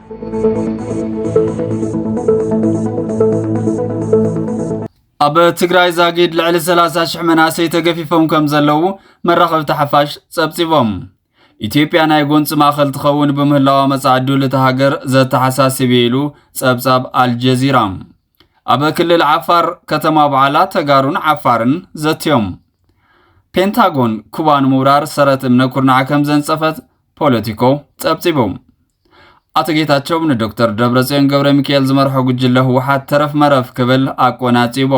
ኣብ ትግራይ ዛጊድ ልዕሊ ሰላሳ ሽሕ መናእሰይ ተገፊፎም ከም ዘለዉ መራኸብቲ ሓፋሽ ጸብጺቦም። ኢትዮጵያ ናይ ጎንጺ ማእኸል ትኸውን ብምህላዋ መጻኢ ዕድል እታ ሃገር ዘተሓሳስብ እዩ ኢሉ ጸብጻብ ኣልጀዚራ። ኣብ ክልል ዓፋር ከተማ በዓላ ተጋሩን ዓፋርን ዘትዮም። ፔንታጎን ኩባ ንምውራር ሰረት እምነ ኩርናዕ ከም ዘንጸፈት ፖለቲኮ ጸብጺቡ። ኣቶ ጌታቸው ንዶክተር ደብረጽዮን ገብረ ሚካኤል ዝመርሖ ጉጅለ ህወሓት ተረፍ መረፍ ክብል ኣቆናጺቦ።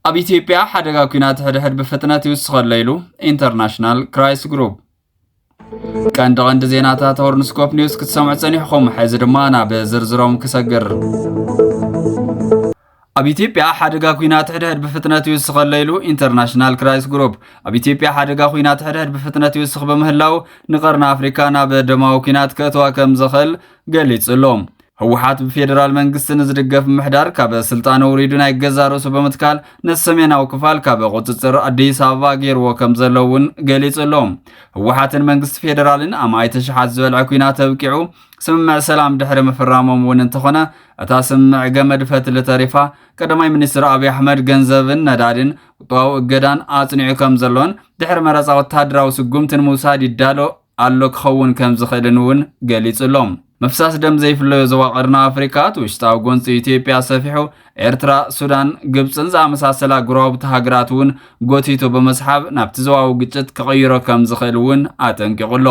ኣብ ኢትዮጵያ ሓደጋ ኲናት ሕድሕድ ብፍጥነት ይውስኸሎ ኢሉ ኢንተርናሽናል ክራይስ ግሩፕ። ቀንዲ ቀንዲ ዜናታት ሆርንስኮፕ ኒውስ ክትሰምዑ ጸኒሕኹም። ሕዚ ድማ ናብ ዝርዝሮም ክሰግር። ኣብ ኢትዮጵያ ሓደጋ ኲናት ሕድሕድ ብፍጥነት ይውስኸሎ ኢሉ ኢንተርናሽናል ክራይስ ግሩፕ። ኣብ ኢትዮጵያ ሓደጋ ኲናት ሕድሕድ ብፍጥነት ይውስኽ ብምህላው ንቀርኒ ኣፍሪካ ናብ ደማዊ ኲናት ከእትዋ ከም ዝኽእል ገሊጹ ኣሎ። ህወሓት ብፌደራል መንግስቲ ንዝድገፍ ምምሕዳር ካብ ስልጣን ኣውሪዱ ናይ ገዛ ርእሱ ብምትካል ነቲ ሰሜናዊ ክፋል ካብ ቁጽጽር ኣዲስ ኣበባ ገይርዎ ከም ዘሎ እውን ገሊጹ ኣሎ። ህወሓትን መንግስቲ ፌደራልን ኣማኢት ኣሽሓት ዝበልዐ ኲናት ኣብቂዑ ስምምዕ ሰላም ድሕሪ ምፍራሞም እውን እንተኾነ እታ ስምምዕ ገመድ ፈትሊ ተሪፋ ቀዳማይ ሚኒስትር ኣብይ ኣሕመድ ገንዘብን ነዳድን ቁጠባዊ እገዳን ኣጽኒዑ ከም ዘሎን ድሕሪ መረጻ ወታደራዊ ስጉምቲ ንምውሳድ ይዳሎ ኣሎ ክኸውን ከም ዝኽእልን እውን ገሊጹ ኣሎ። ምፍሳስ ደም ዘይፍለዮ ዞባ ቀርኒ ኣፍሪካ እቲ ውሽጣዊ ጎንፂ ኢትዮጵያ ሰፊሑ ኤርትራ፣ ሱዳን፣ ግብፅን ዝኣመሳሰላ ጎረባብቲ ሃገራት እውን ጎቲቱ ብምስሓብ ናብቲ ዞባዊ ግጭት ክቕይሮ ከም ዝኽእል እውን ኣጠንቂቑ ኣሎ።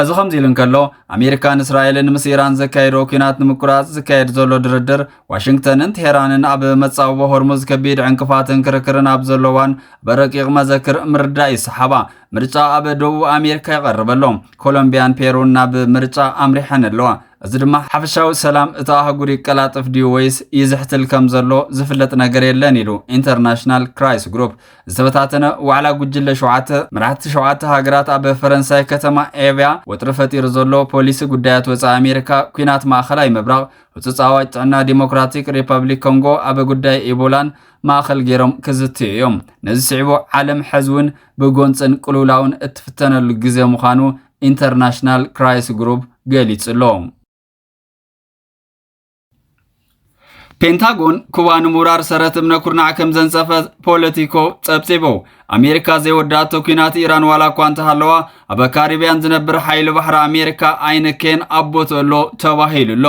እዚ ከምዚ ኢሉ እንከሎ ኣሜሪካን እስራኤልን ምስ ኢራን ዘካየድዎ ኲናት ንምቁራፅ ዝካየድ ዘሎ ድርድር ዋሽንግተንን ቴሄራንን ኣብ መጻብቦ ሆርሙዝ ከቢድ ዕንቅፋትን ክርክርን ኣብ ዘለዋን በረቂቕ መዘክር ምርዳእ ይሰሓባ። ምርጫ ኣብ ደቡብ ኣሜሪካ ይቐርብ ኣሎ። ኮሎምቢያን ፔሩን ናብ ምርጫ ኣምሪሐን ኣለዋ። እዚ ድማ ሓፈሻዊ ሰላም እታ ኣህጉር ይቀላጥፍ ድዩ ወይስ ይዝሕትል ከም ዘሎ ዝፍለጥ ነገር የለን ኢሉ ኢንተርናሽናል ክራይስ ግሩፕ። ዝተበታተነ ዋዕላ ጉጅለ ሸውዓተ መራሕቲ ሸውዓተ ሃገራት ኣብ ፈረንሳይ ከተማ ኤቭያ ወጥሪ ፈጢሩ ዘሎ ፖሊሲ ጉዳያት ወፃኢ ኣሜሪካ ኲናት ማእኸላይ ምብራቕ ህጹጽ ኣዋጅ ጥዕና ዲሞክራቲክ ሪፐብሊክ ኮንጎ ኣብ ጉዳይ ኢቦላን ማእኸል ገይሮም ክዝትዩ እዮም። ነዚ ስዒቡ ዓለም ሕዚ እውን ብጎንጽን ቅልውላውን እትፍተነሉ ግዜ ምዃኑ ኢንተርናሽናል ክራይስ ግሩፕ ገሊጹ ኣሎ። ፔንታጎን ኩባ ንምውራር ሰረት እምነ ኩርናዕ ከም ዘንጸፈት ፖለቲኮ ጸብጺቡ። ኣሜሪካ ዘይወዳእቶ ኲናት ኢራን ዋላ እኳ እንተሃለዋ፣ ኣብ ካሪብያን ዝነብር ሓይሊ ባሕሪ ኣሜሪካ ኣይንኬን ኣቦ ተሎ ተባሂሉ ኣሎ።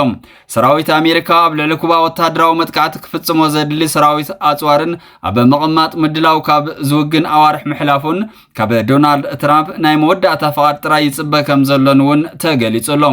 ሰራዊት ኣሜሪካ ኣብ ልዕሊ ኩባ ወታደራዊ መጥቃዕቲ ክፍጽሞ ዘድሊ ሰራዊት ኣጽዋርን ኣብ ምቕማጥ ምድላው ካብ ዝውግን ኣዋርሕ ምሕላፉን፣ ካብ ዶናልድ ትራምፕ ናይ መወዳእታ ፍቓድ ጥራይ ይጽበ ከም ዘሎን እውን ተገሊጹ ኣሎ።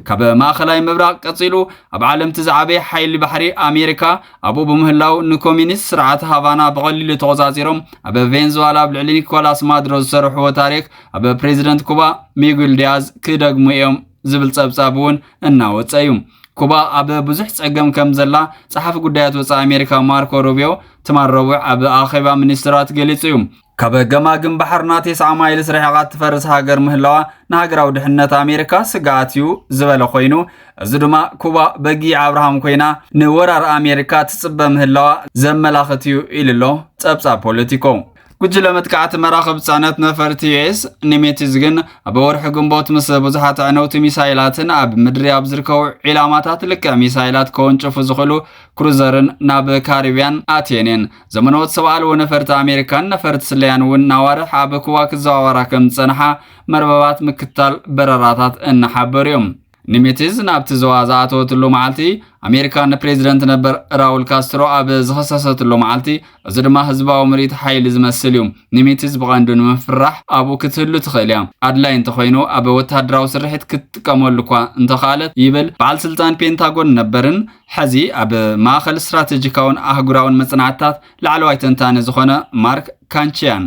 ካብ ማእኸላይ ምብራቕ ቀጺሉ ኣብ ዓለም እቲ ዝዓበየ ሓይሊ ባሕሪ ኣሜሪካ ኣብኡ ብምህላው፣ ንኮሚኒስት ስርዓት ሃቫና ብቐሊሉ ተቖጻጺሮም ኣብ ቬንዙዋላ ኣብ ልዕሊ ኒኮላስ ማዱሮ ዝሰርሕዎ ታሪክ ኣብ ፕሬዚደንት ኩባ ሚጉል ዲያዝ ክደግሙ እዮም ዝብል ጸብጻብ እውን እናወጸ እዩ። ኩባ ኣብ ብዙሕ ጸገም ከም ዘላ ጸሓፊ ጉዳያት ወጻኢ ኣሜሪካ ማርኮ ሩቢዮ ትማል ረቡዕ ኣብ ኣኼባ ሚኒስትራት ገሊጹ እዩ። ካብ ገማግም ባሕርና ተስዓ ማይልስ ርሒቓ እትፈርስ ሃገር ምህላዋ ንሃገራዊ ድሕነት ኣሜሪካ ስግኣት እዩ ዝበለ ኮይኑ፣ እዚ ድማ ኩባ በጊዕ ኣብርሃም ኮይና ንወራር ኣሜሪካ ትጽበ ምህላዋ ዘመላኽት እዩ ኢሉ ኣሎ ጸብጻብ ፖለቲኮ። ጉጅለ መጥቃዕቲ መራኽብ ጽዕነት ነፈርቲ ዩ ኤስ ኒሜቲዝ ግን ኣብ ወርሒ ግንቦት ምስ ብዙሓት ኣዕነውቲ ሚሳይላትን ኣብ ምድሪ ኣብ ዝርከቡ ዒላማታት ልክዕ ሚሳይላት ከወንጭፉ ዝኽእሉ ክሩዘርን ናብ ካሪብያን ኣትየን እየን። ዘመነዎት ሰብ ኣልቦ ነፈርቲ ኣሜሪካን ነፈርቲ ስለያን እውን ናዋርሕ ኣብ ኩባ ክዘዋወራ ከም ዝጸንሓ መርበባት ምክትታል በረራታት እናሓበሩ እዮም። ኒሜቲዝ ናብቲ ዞባ ዝኣተወትሉ መዓልቲ ኣሜሪካ ንፕሬዚደንት ነበር ራውል ካስትሮ ኣብ ዝኸሰሰትሉ መዓልቲ፣ እዚ ድማ ህዝባዊ ምርኢት ሓይሊ ዝመስል እዩ። ኒሜቲዝ ብቐንዱ ንምፍራሕ ኣብኡ ክትህሉ ትኽእል እያ። ኣድላይ እንተኾይኑ ኣብ ወታደራዊ ስርሒት ክትጥቀመሉ እኳ እንተኽኣለት ይብል በዓል ስልጣን ፔንታጎን ነበርን ሕዚ ኣብ ማእኸል ስትራቴጂካውን ኣህጉራውን መጽናዕትታት ላዕለዋይ ተንታኒ ዝኾነ ማርክ ካንቺያን።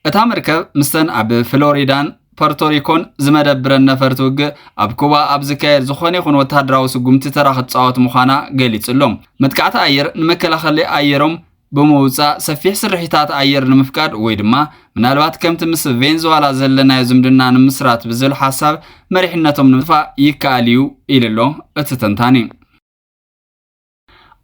እታ መርከብ ምስተን ኣብ ፍሎሪዳን ፖርቶሪኮን ዝመደብረን ነፈርቲ ውግእ ኣብ ኩባ ኣብ ዝካየድ ዝኾነ ይኹን ወታደራዊ ስጉምቲ ተራ ክትጻወት ምዃና ገሊጹ ኣሎ። መጥቃዕቲ ኣየር ንመከላኸሊ ኣየሮም ብምውጻእ ሰፊሕ ስርሒታት ኣየር ንምፍቃድ ወይ ድማ ምናልባት ከምቲ ምስ ቬንዙዋላ ዘለናዮ ዝምድና ንምስራት ብዝብል ሓሳብ መሪሕነቶም ንምጥፋእ ይከኣል እዩ ኢሉ ኣሎ እቲ ተንታኒ።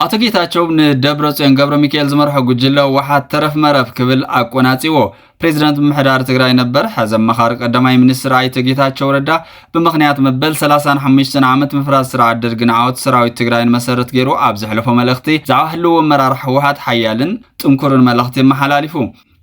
ኣቶ ጌታቸው ንደብረጽዮን ገብረ ሚካኤል ዝመርሖ ጉጅለ ህወሓት ተረፍ መረፍ ክብል ኣቆናጺዎ። ፕሬዚደንት ምምሕዳር ትግራይ ነበር፣ ሐዚ ኣማኻሪ ቀዳማይ ሚኒስትር ኣይተ ጌታቸው ረዳ፣ ብምኽንያት መበል ሰላሳን ሓሙሽተን ዓመት ምፍራስ ስርዓት ደርግን ዓወት ሰራዊት ትግራይን መሰረት ገይሩ ኣብ ዘሕለፎ መልእኽቲ፣ ብዛዕባ ህልው ኣመራርሓ ህወሓት ሓያልን ጥንኩርን መልእኽቲ ኣመሓላሊፉ።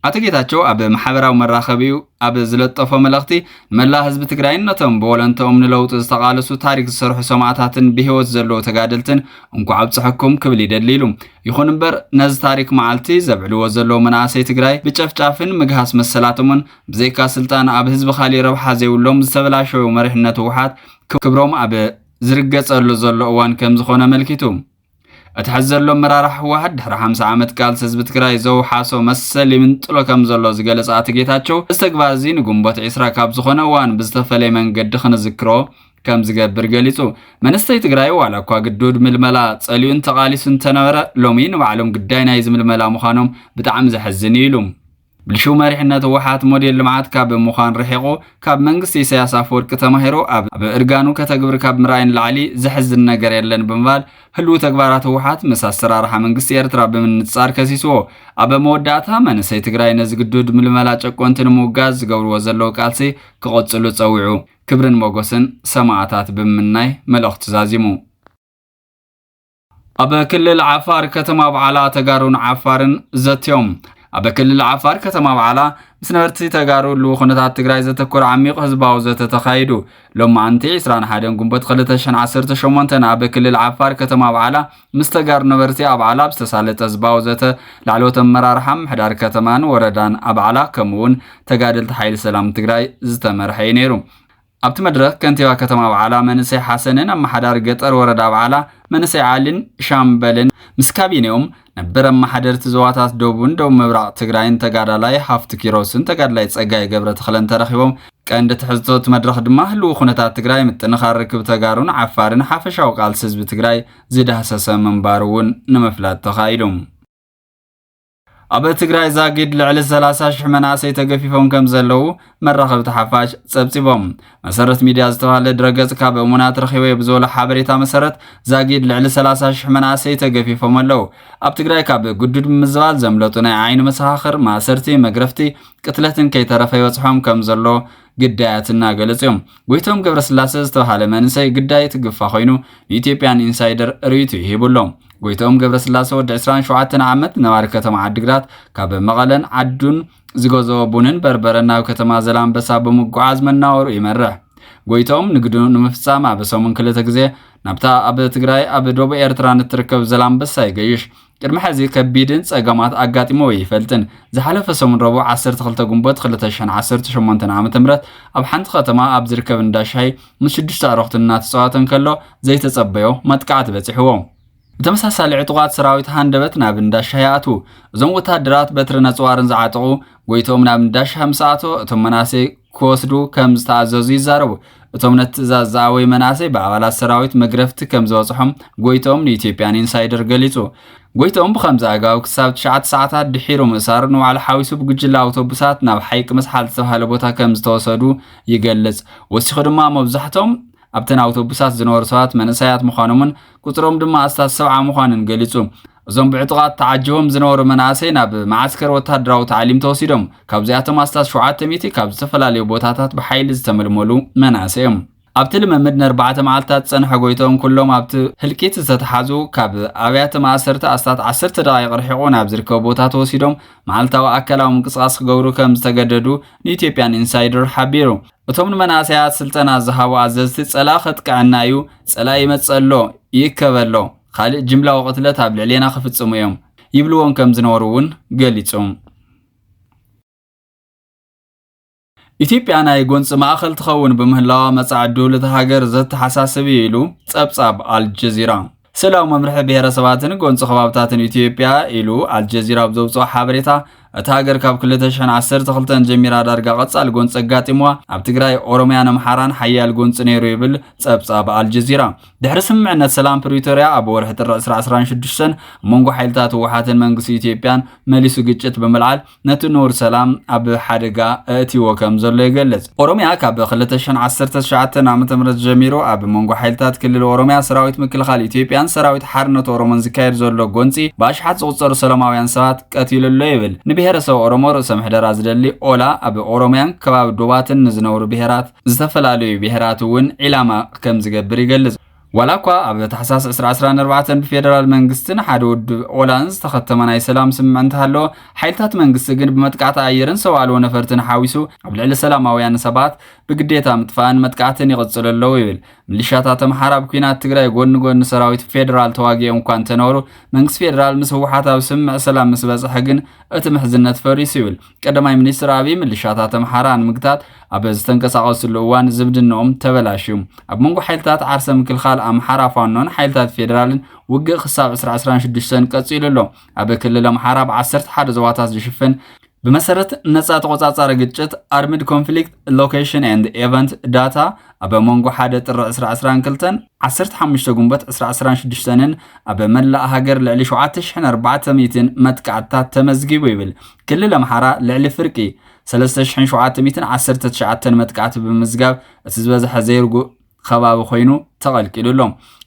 ኣቶ ጌታቸው ኣብ ማሕበራዊ መራኸቢኡ ኣብ ዝለጠፎ መልእኽቲ፣ ንመላእ ህዝቢ ትግራይን ነቶም ብወለንትኦም ንለውጢ ዝተቓለሱ ታሪክ ዝሰርሑ ሰማእታትን ብህይወት ዘለዉ ተጋደልትን እንኳዕ ኣብፀሐኩም ክብል ይደሊ ኢሉ። ይኹን እምበር፣ ነዚ ታሪክ መዓልቲ ዘብዕልዎ ዘለዉ መናእሰይ ትግራይ ብጨፍጫፍን ምግሃስ መሰላቶምን ብዘይካ ስልጣን ኣብ ህዝቢ ካሊእ ረብሓ ዘይብሎም ዝተበላሸዉ መሪሕነት ህወሓት ክብሮም ኣብ ዝርገፀሉ ዘሎ እዋን ከም ዝኾነ ኣመልኪቱ። እቲ ሕዚ ዘሎ ኣመራርሓ ህወሓት ድሕሪ ሓምሳ ዓመት ቃልሲ ህዝቢ ትግራይ ዘውሓሶ መሰል ይምንጥሎ ከም ዘሎ ዝገለጸ ኣቶ ጌታቸው፣ እዚ ተግባር እዚ ንግንቦት ዒስራ ካብ ዝኾነ እዋን ብዝተፈለየ መንገዲ ክንዝክሮ ከም ዝገብር ገሊጹ። መንእሰይ ትግራይ ዋላ እኳ ግዱድ ምልመላ ጸሊኡን ተቓሊሱ እንተነበረ፣ ሎሚ ንባዕሎም ግዳይ ናይዚ ምልመላ ምዃኖም ብጣዕሚ ዘሕዝን እዩ ኢሉ። ብልሽው መሪሕነት ህወሓት ሞዴል ልምዓት ካብ ምዃን ርሒቑ፣ ካብ መንግስቲ ኢሳያስ ኣፈወርቂ ተማሂሩ ኣብ፣ ኣብ እርጋኑ ከተግብር ካብ ምርኣይ ንላዕሊ ዘሕዝን ነገር የለን ብምባል፣ ህልው ተግባራት ህወሓት ምስ ኣሰራርሓ መንግስቲ ኤርትራ ብምንጻር ከሲስዎ። ኣብ መወዳእታ፣ መንእሰይ ትግራይ ነዚ ግዱድ ምልመላ ጨቆንቲ ንምውጋዝ ዝገብርዎ ዘለዉ ቃልሲ ክቕጽሉ ጸዊዑ። ክብርን ሞጎስን ሰማእታት ብምምናይ መልእኽቱ ዛዚሙ። ኣብ ክልል ዓፋር ከተማ በዓላ ተጋሩን ዓፋርን ዘትዮም። ኣብ ክልል ዓፋር ከተማ በዓላ ምስ ነበርቲ ተጋሩ ህልው ኩነታት ትግራይ ዘተኮረ ዓሚቕ ህዝባዊ ዘተ ተኻይዱ። ሎማዓንቲ ዕስራን ሓደን ግንቦት ክልተ ሽሕን ዓሰርተ ሸሞንተን ኣብ ክልል ዓፋር ከተማ በዓላ ምስ ተጋሩ ነበርቲ ኣብ በዓላ ኣብ ዝተሳለጠ ህዝባዊ ዘተ ላዕለዎት ኣመራርሓ ምምሕዳር ከተማን ወረዳን ኣብ በዓላ ከምኡ እውን ተጋደልቲ ሓይሊ ሰላም ትግራይ ዝተመርሐ እዩ ነይሩ። ኣብቲ መድረኽ ከንቲባ ከተማ በዓላ መንእሰይ ሓሰንን ኣመሓዳሪ ገጠር ወረዳ በዓላ መንእሰይ ዓሊን ሻምበልን ምስ ካቢኔኦም ነበር ኣመሓደርቲ ዞባታት ደቡብን ደቡብ ምብራቕ ትግራይን ተጋዳላይ ሃፍቱ ኪሮስን ተጋዳላይ ጸጋይ ገብረ ተኽለን ተረኺቦም። ቀንዲ ትሕዝቶ እቲ መድረኽ ድማ ህልው ኩነታት ትግራይ፣ ምጥንኻር ርክብ ተጋሩን ዓፋርን ሓፈሻዊ ቃልሲ ህዝቢ ትግራይ ዝዳህሰሰ ምንባሩ እውን ንምፍላጥ ተኻኢሉ። ኣብ ትግራይ ዛጊድ ልዕሊ ሰላሳ ሽሕ መናእሰይ ተገፊፎም ከም ዘለዉ መራኸብቲ ሓፋሽ ጸብጺቦም። መሰረት ሚድያ ዝተባህለ ድረገጽ ካብ እሙናት ረኺበዮ ብዝበሎ ሓበሬታ መሰረት፣ ዛጊድ ልዕሊ ሰላሳ ሽሕ መናእሰይ ተገፊፎም ኣለዉ። ኣብ ትግራይ ካብ ግዱድ ብምዝባል ዘምለጡ ናይ ዓይኒ መሰኻኽር፣ ማእሰርቲ፣ መግረፍቲ፣ ቅትለትን ከይተረፈ ይበጽሖም ከም ዘሎ ግዳያት እናገለጹ እዮም። ጎይቶም ገብረስላሰ ዝተባህለ መንእሰይ ግዳይ ትግፋ ኮይኑ ንኢትዮጵያን ኢንሳይደር ርእይቱ ይሂቡ ኣሎ። ጎይቶም ገብረስላሰ ወዲ ዕስራን ሸውዓተን ዓመት ነባሪ ከተማ ዓዲግራት ካብ መቐለን ዓዱን ዝገዝኦ ቡንን በርበረን ናብ ከተማ ዘላንበሳ ብምጉዓዝ መናወሩ ይመርሕ። ጎይቶም ንግዱ ንምፍጻም ኣብ ሰሙን ክልተ ግዜ ናብታ ኣብ ትግራይ ኣብ ደቡብ ኤርትራ ንትርከብ ዘላንበሳ ይገይሽ። ቅድሚ ሕዚ ከቢድን ጸገማት ኣጋጢሞ ይፈልጥን። ዝሓለፈ ሰሙን ረቡዕ ዓሰርተ ክልተ ግንቦት ክልተ ሽሕን ዓሰርተ ሸሞንተን ዓመተ ምህረት ኣብ ሓንቲ ከተማ ኣብ ዝርከብ እንዳ ሻሂ ምስ ሽዱሽተ ኣዕሩኽቱ እናተጻወተ እንከሎ ዘይተጸበዮ መጥቃዕቲ በጺሕዎ። ብተመሳሳሊ ዕጡቓት ሰራዊት ሃንደበት ናብ እንዳ ሻሂ ኣትዉ። እዞም ወታደራት በትርን ኣጽዋርን ዝዓጠቑ ጎይቶም ናብ እንዳ ሻሂ ምስ ኣተወ እቶም መናእሰይ ክወስዱ ከም ዝተኣዘዙ ይዛረቡ። እቶም ነቲ ትእዛዝ ዝኣወዩ መናእሰይ ብኣባላት ሰራዊት መግረፍቲ ከም ዝበጽሖም ጎይቶም ንኢትዮጵያን ኢንሳይደር ገሊጹ። ጎይቶም ብኸምዚ ኣገባብ ክሳብ ትሽዓተ ሰዓታት ድሒሩ ምእሳሩ ንባዕሉ ሓዊሱ ብጉጅለ ኣውቶቡሳት ናብ ሓይቂ መስሓል ዝተባህለ ቦታ ከም ዝተወሰዱ ይገልጽ። ወሲኹ ድማ መብዛሕትኦም ኣብተን ኣውቶቡሳት ዝነበሩ ሰባት መንእሰያት ምዃኖምን ቁጽሮም ድማ ኣስታት ሰብዓ ምዃንን ገሊጹ። እዞም ብዕጡቓት ተዓጂቦም ዝነበሩ መናእሰይ ናብ መዓስከር ወታደራዊ ታዕሊም ተወሲዶም። ካብዚኣቶም ኣስታት ሸውዓተ ሚእቲ ካብ ዝተፈላለዩ ቦታታት ብሓይሊ ዝተመልመሉ መናእሰይ እዮም። ኣብቲ ልምምድ ንኣርባዕተ መዓልታት ዝጸንሐ ጎይቶም ኩሎም ኣብቲ ህልቂት ዝተተሓዙ ካብ ኣብያተ ማእሰርቲ ኣስታት ዓሰርተ ደቓይቕ ርሒቑ ናብ ዝርከቡ ቦታ ተወሲዶም መዓልታዊ ኣካላዊ ምንቅስቓስ ክገብሩ ከም ዝተገደዱ ንኢትዮጵያን ኢንሳይደር ሓቢሩ። እቶም ንመናእሰያት ስልጠና ዝሃቡ ኣዘዝቲ ጸላኢ ከጥቅዐና እዩ፣ ጸላኢ ይመጽእ ኣሎ፣ ይእከብ ኣሎ፣ ካልእ ጅምላዊ ቅትለት ኣብ ልዕሌና ክፍጽሙ እዮም ይብልዎም ከም ዝነበሩ እውን ገሊጹ። ኢትዮጵያ ናይ ጎንጺ ማእኸል ትኸውን ብምህላዋ መጻኢ ዕድል እታ ሃገር ዘተሓሳስብ እዩ ኢሉ ጸብጻብ ኣልጀዚራ። ስእላዊ መምርሒ ብሄረሰባትን ጎንጺ ከባብታትን ኢትዮጵያ ኢሉ ኣልጀዚራ ኣብ ዘውጽኦ ሓበሬታ፣ እታ ሃገር ካብ ክልተ ሽሕን ዓሰርተ ክልተን ጀሚራ ዳርጋ ቀጻሊ ጎንፂ ኣጋጢምዋ። ኣብ ትግራይ፣ ኦሮሚያን ኣምሓራን ሓያል ጎንፂ ነይሩ ይብል ጸብጻብ ኣልጀዚራ። ድሕሪ ስምምዕነት ሰላም ፕሪቶርያ ኣብ ወርሒ ጥሪ ዕስራ ዕስራን ሽዱሽተን ኣብ መንጎ ሓይልታት ህወሓትን መንግስቲ ኢትዮጵያን መሊሱ ግጭት ብምልዓል ነቲ ንቡር ሰላም ኣብ ሓደጋ ኣእትይዎ ከም ዘሎ ይገልጽ። ኦሮሚያ ካብ ክልተ ሽሕን ዓሰርተ ትሽዓተን ዓመተ ምህረት ጀሚሩ ኣብ መንጎ ሓይልታት ክልል ኦሮሚያ፣ ሰራዊት ምክልኻል ኢትዮጵያን ሰራዊት ሓርነት ኦሮሞን ዝካየድ ዘሎ ጎንጺ ብኣሽሓት ዝቑጸሩ ሰላማውያን ሰባት ቀቲሉ ኣሎ ይብል። ንብሄረሰብ ኦሮሞ ርእሰ ምሕደራ ዝደሊ ኦላ ኣብ ኦሮሚያን ከባቢ ዶባትን ንዝነብሩ ብሄራት ዝተፈላለዩ ብሄራት እውን ዒላማ ከም ዝገብር ይገልጽ። ዋላ እኳ ኣብ ታሕሳስ ዕስራ ዕስራን ኣርባዕተን ብፌደራል መንግስትን ሓደ ውድብ ኦላን ዝተኸተመ ናይ ሰላም ስምምዕ እንተሃለወ፣ ሓይልታት መንግስቲ ግን ብመጥቃዕቲ ኣየርን ሰው ኣልቦ ነፈርትን ሓዊሱ ኣብ ልዕሊ ሰላማውያን ሰባት ብግዴታ ምጥፋእን መጥቃዕትን ይቕጽሉ ኣለዉ ይብል። ሚሊሻታት ኣምሓራ ኣብ ኲናት ትግራይ ጎኒ ጎኒ ሰራዊት ፌደራል ተዋጊኦም እኳ እንተነበሩ፣ መንግስቲ ፌደራል ምስ ህወሓት ኣብ ስምምዕ ሰላም ምስ በጽሐ ግን እቲ ምሕዝነት ፈሪሱ ይብል። ቀዳማይ ሚኒስትር ኣብይ፣ ሚሊሻታት ኣምሓራ ንምግታት ኣብ ዝተንቀሳቐስሉ እዋን ዝምድንኦም ተበላሽዩ። ኣብ መንጎ ሓይልታት ዓርሰ ምክልኻል ኣምሓራ ፋኖን ሓይልታት ፌደራልን ውግእ ክሳብ ዕስራ ዕስራን ሽዱሽተን ቀጺሉ ኣሎ። ኣብ ክልል ኣምሓራ ብዓሰርተ ሓደ ዞባታት ዝሽፍን፣ ብመሰረት ነጻ ተቖጻጻሪ ግጭት፣ Armed Conflict Location and Event Data፣ ኣብ መንጎ ሓደ ጥሪ ዕስራ ዕስራን ክልተን ዓሰርተ ሓሙሽተ ግንቦት ዕስራ ዕስራን ሽዱሽተን ኣብ መላእ ሃገር ልዕሊ ሸውዓተ ሽሕን ኣርባዕተ ሚእትን መጥቃዕትታት ተመዝጊቡ ይብል። ክልል ኣምሓራ ልዕሊ ፍርቂ ሰለስተ ሽሕን ሸውዓተ ሚእትን ዓሰርተ ትሽዓተን መጥቃዕቲ ብምምዝጋብ፣ እቲ ዝበዝሐ ዘይርጉእ ከባቢ ኮይኑ ተቐልቂሉ ኣሎ።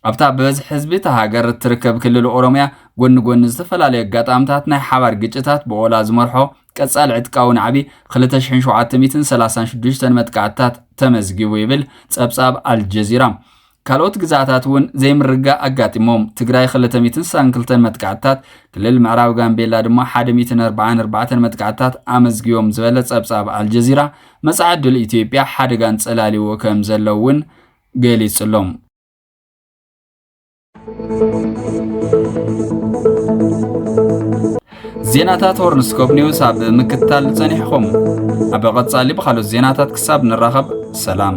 ኣብታ ብበዝሒ ህዝቢ እታ ሃገር እትርከብ ክልል ኦሮሚያ፣ ጎኒ ጎኒ ዝተፈላለዩ ኣጋጣምታት ናይ ሓባር ግጭታት ብኦላ ዝመርሖ ቀጻሊ ዕጥቃዊ ናዕቢ፣ ክልተ ሽሕን ሸውዓተ ሚእትን ሰላሳን ሽዱሽተን መጥቃዕትታት ተመዝጊቡ ይብል ጸብጻብ ኣልጀዚራ። ካልኦት ግዛታት እውን ዘይምርግጋእ ኣጋጢሞም። ትግራይ ክልተ ሚእትን ስሳን ክልተን መጥቃዕትታት፣ ክልል ምዕራብ ጋምቤላ ድማ ሓደ ሚእትን ኣርባዓን ኣርባዕተን መጥቃዕትታት ኣመዝጊቦም ዝበለ ጸብጻብ ኣልጀዚራ፣ መጻኢ ዕድል ኢትዮጵያ ሓደጋ ኣንጸላልይዎ ከም ዘሎ እውን ገሊጹ ኣሎ። ዜናታት ሆርንስኮፕ ኒውስ ኣብ ምክትታል ጸኒሕኹም። ኣብ ቀጻሊ ብኻልኦት ዜናታት ክሳብ ንራኸብ፣ ሰላም።